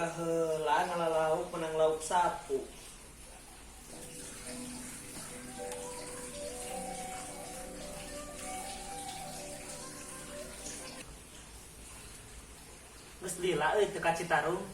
Baheula ngala lauk menang lauk sapu. Geus lila euy teu ka Citarum.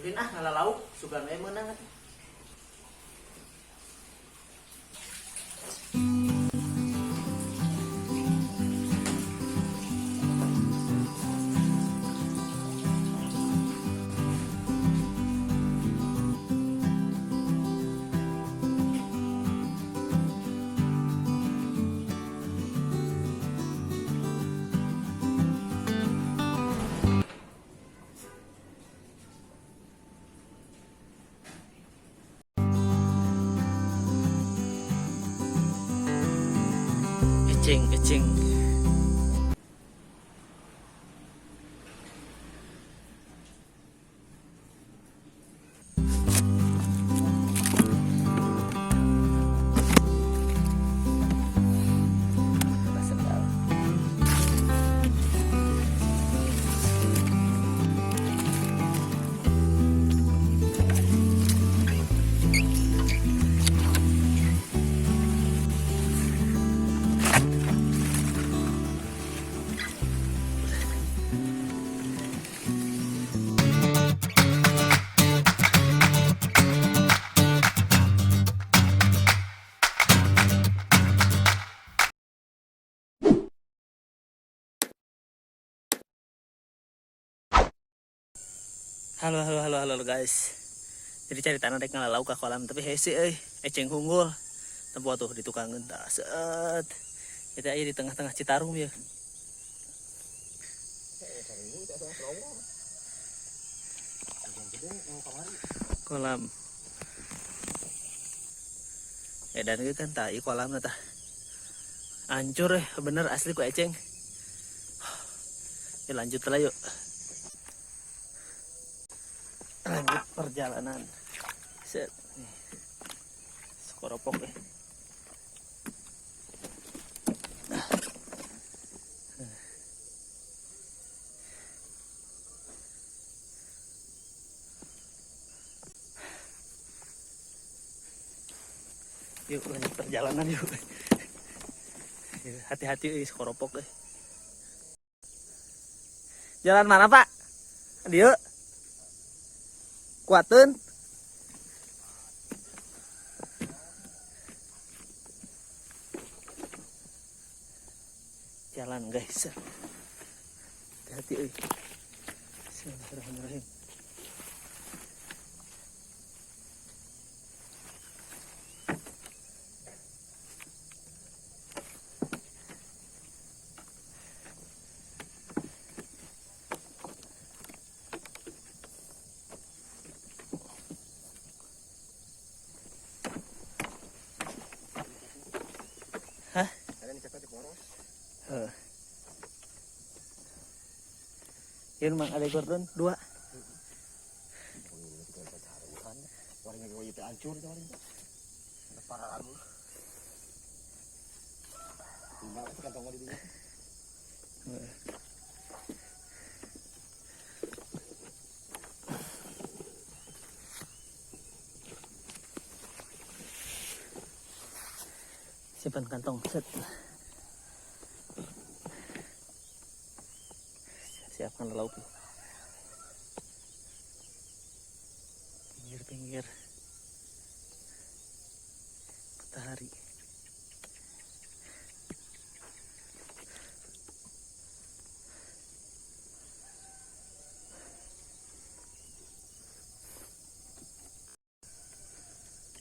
Ulin ah ngala lauk sugan we meunang atuh. Ecing, ecing. Sendal. Halo, halo, halo, halo, guys. Jadi caritana rek ngala lauk ka kolam, tapi hese euy, eceng hunggul. Tempo tuh di tukangeun tah set. Kita aya di tengah-tengah Citarum ya. Kolam. Dan itu kan tah ieu kolamna tah. Hancur eh, bener asli ku eceng. Ya, lanjut lah yuk. Lanjut perjalanan. Set. Nih. Skoropok ya. Yuk, lanjut perjalanan yuk. Hati-hati euy, skoropok euy. Jalan mana, Pak? Dieu. Kuateun. Jalan, guys. Hati-hati euy. Bismillahirrahmanirrahim. Hah? Heeh. Ieu Mang ada Gordon dua. Heeh. Simpan kantong set. Siapkan lauk. Pinggir-pinggir matahari.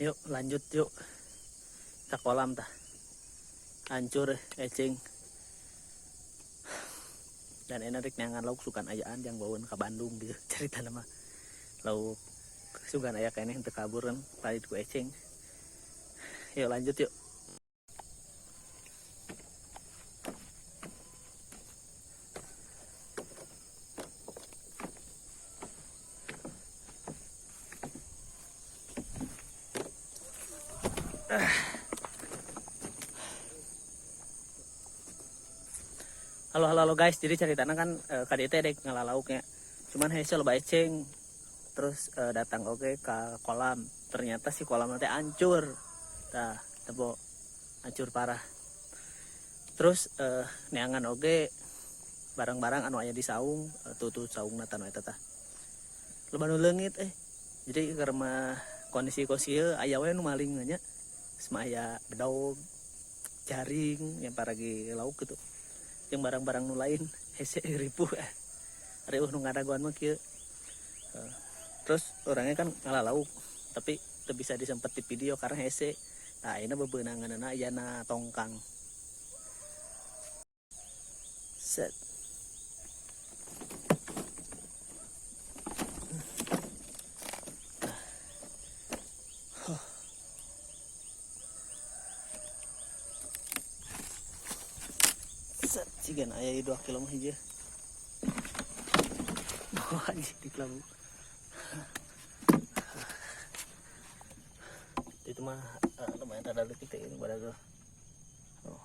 Yuk lanjut yuk. Kita kolam tah. Hancur eceng. Dan enak rek neangan lauk sugan ayaan yang bawain ke Bandung gitu. Cerita nama lauk sugan aya keneh teu kabur kan palit ku eceng. Yuk lanjut yuk. Halo, halo, halo guys, jadi ceritanya kan KDT dek ngala lauknya. Cuman hese loba eceng. Terus datang oge ke kolam. Ternyata si kolam nanti hancur. Tah, tebo hancur parah. Terus neangan oge barang-barang anu aya di saung, tuh tuh saung tah nu eta tah. Loba nu leungit eh. Jadi karena kondisi kos ieu aya we nu maling nya. Geus mah aya bedog, jaring yang paragi lauk gitu. Yang barang-barang nu lain hese ripuh eh. Riuh nu ngadagoan mah kieu. Terus orangnya kan ngala lauk, tapi teu bisa disempet di video karena hese. Nah, ayeuna bebeunanganna aya na tongkang. Set. Set, cigan aya 2 kilo mah hiji. Oh, anjing di kelabu. Itu mah lumayan rada leutik teh ini badago. Oh.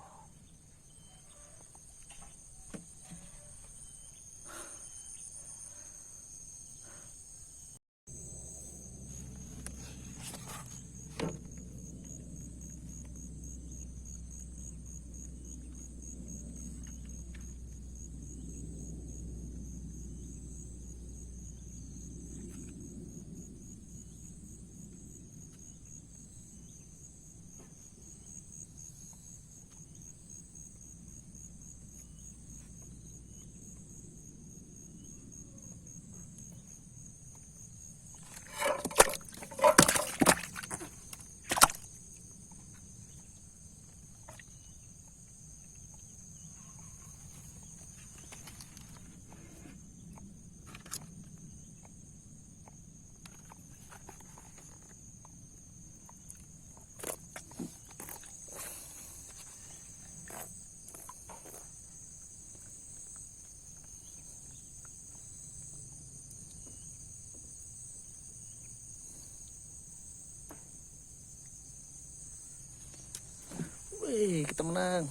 Wih, kita menang.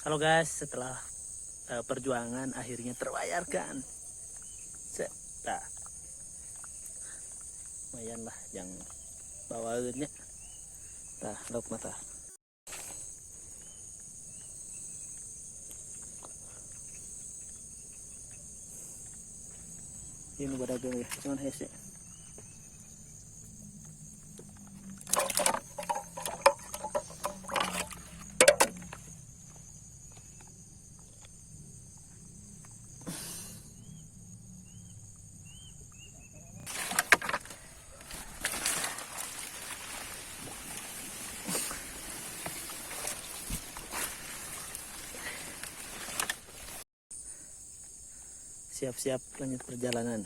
Halo guys, setelah perjuangan akhirnya terbayarkan. Set, tah. Lumayan lah yang bawaannya. Tah, lauk mata. Ini badagang ya, cuman hese. Siap-siap lanjut perjalanan.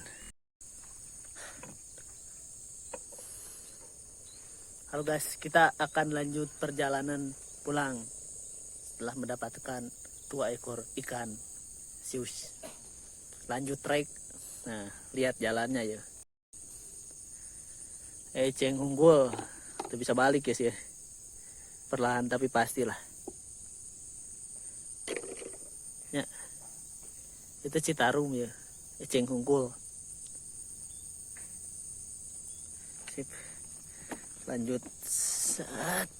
Halo guys, kita akan lanjut perjalanan pulang setelah mendapatkan 2 ekor ikan sius. Lanjut trek. Nah, lihat jalannya ya. Eceng unggul, itu bisa balik ya sih. Perlahan tapi pastilah. Ya. Itu Citarum ya, eceng unggul. Sip. Lanjut. Set.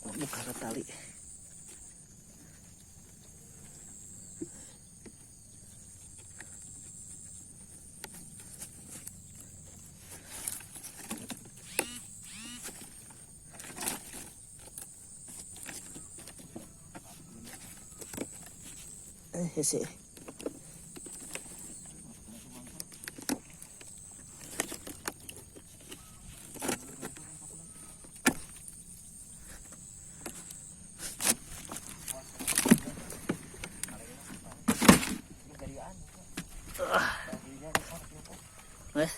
Buka tali. Hese. Wes.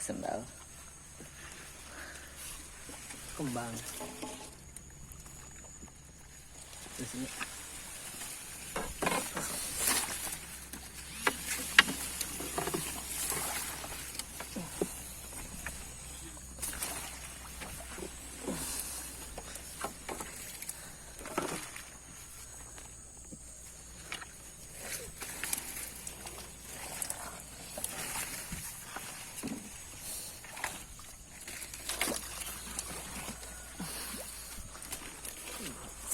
Sendal. Kembang. Terus ini.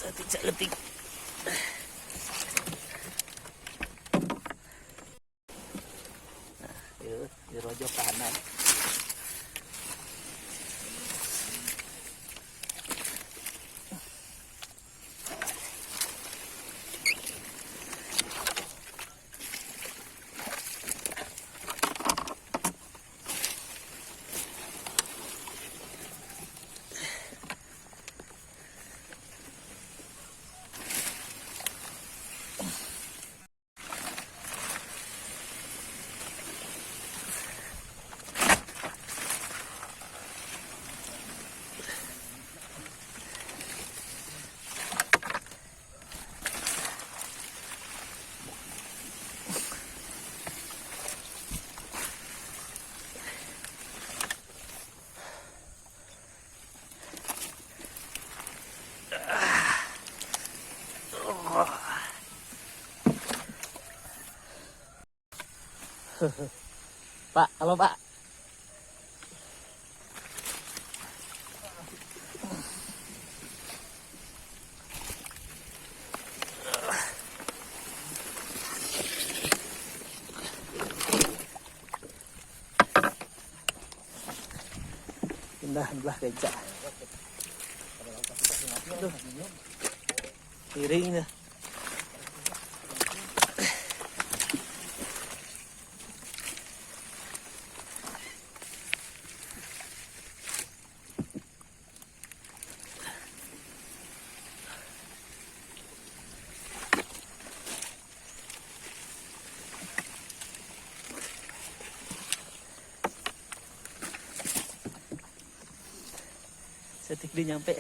Saeutik saeutik. Nah, ieu dirojok kanan. Pak, halo, Pak. Pindah belah geja. Aduh. Piring dah. Saeutik deui nyampe.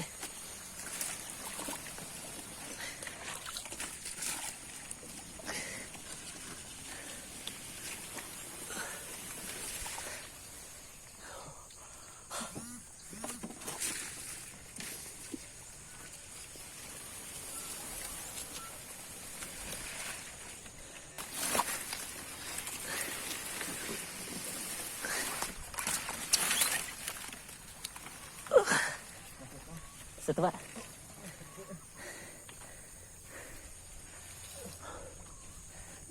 Satu, Pak.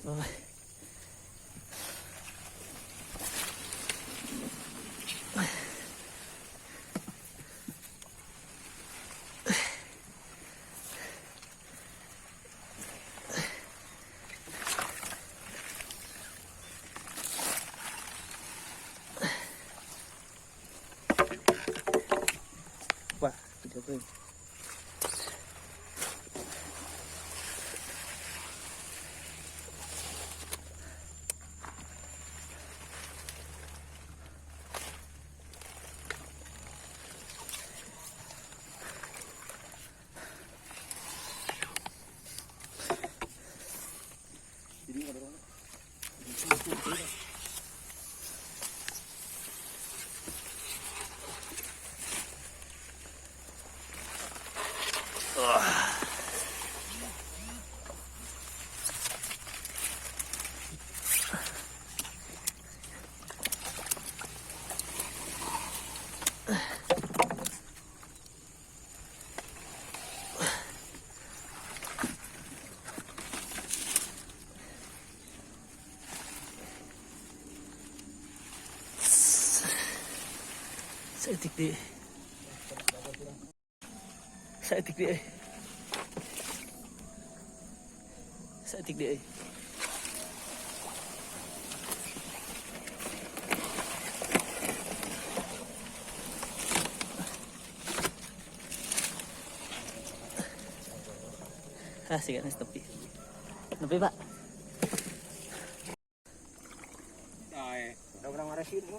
Bye. Wah, video. Saeutik deui. Saeutik deui. Saeutik deui. Ah, siga nepi. Nepi, Pak. Ay, udah orang marasin lu.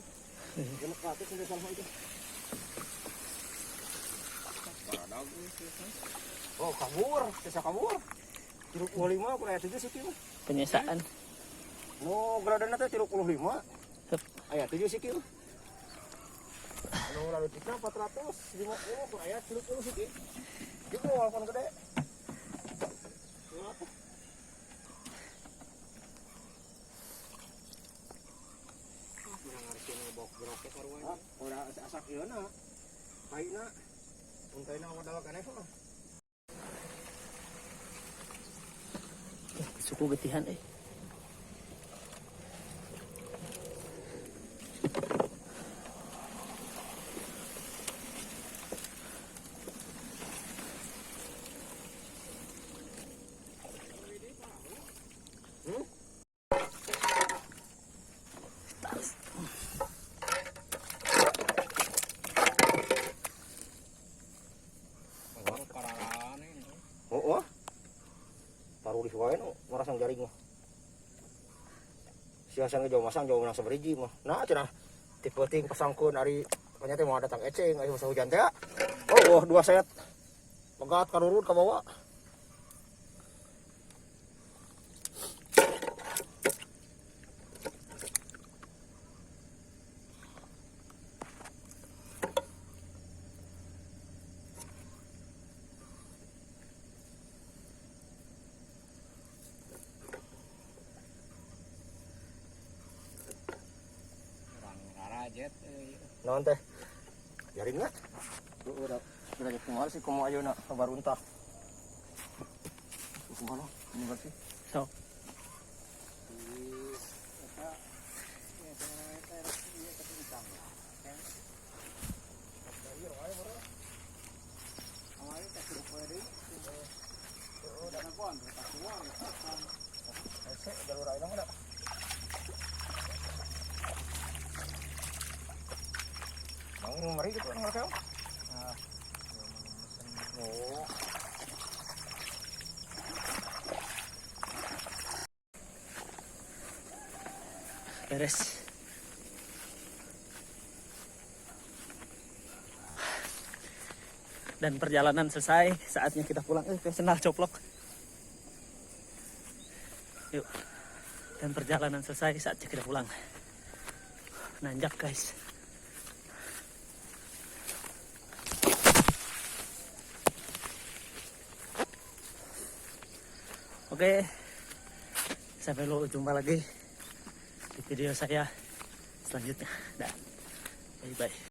600 sampai salah itu. Oh, kabur, sesa kabur. 35 kurang 7 siki mah. Penyesaan. No, gradana teh 35. Hup. Aya 7 siki mah. Anu lalu tika 450 kurang aya 30 siki. Gitu walaupun gede. Ora asak ieu na. Kaina. Mun kaina modal keneh mah. Suku getihan eh. Tas. Oh, oh. Taruh di wae nu marasang jaring mah. Si Hasan ge jauh masang jauh menang sabariji mah. Nah, cenah ti peuting pasangkeun ari panya teh moal datang eceng ari masa hujan teh. Oh, oh, dua set. Pegat karurun ka bawah. Naon teh? Jaringna. Udah udah kumaha sih kumaha ayeuna kabaruntah. Kumaha lah, ini berarti. So. Hese jalur ayeuna mah da. Mang mari gitu orang mereka. Ah. Oh. Beres. Dan perjalanan selesai, saatnya kita pulang. Kayak sendal coplok. Yuk. Dan perjalanan selesai, saatnya kita pulang. Nanjak, guys. Oke. Sampai lu jumpa lagi di video saya selanjutnya. Dah. Bye bye.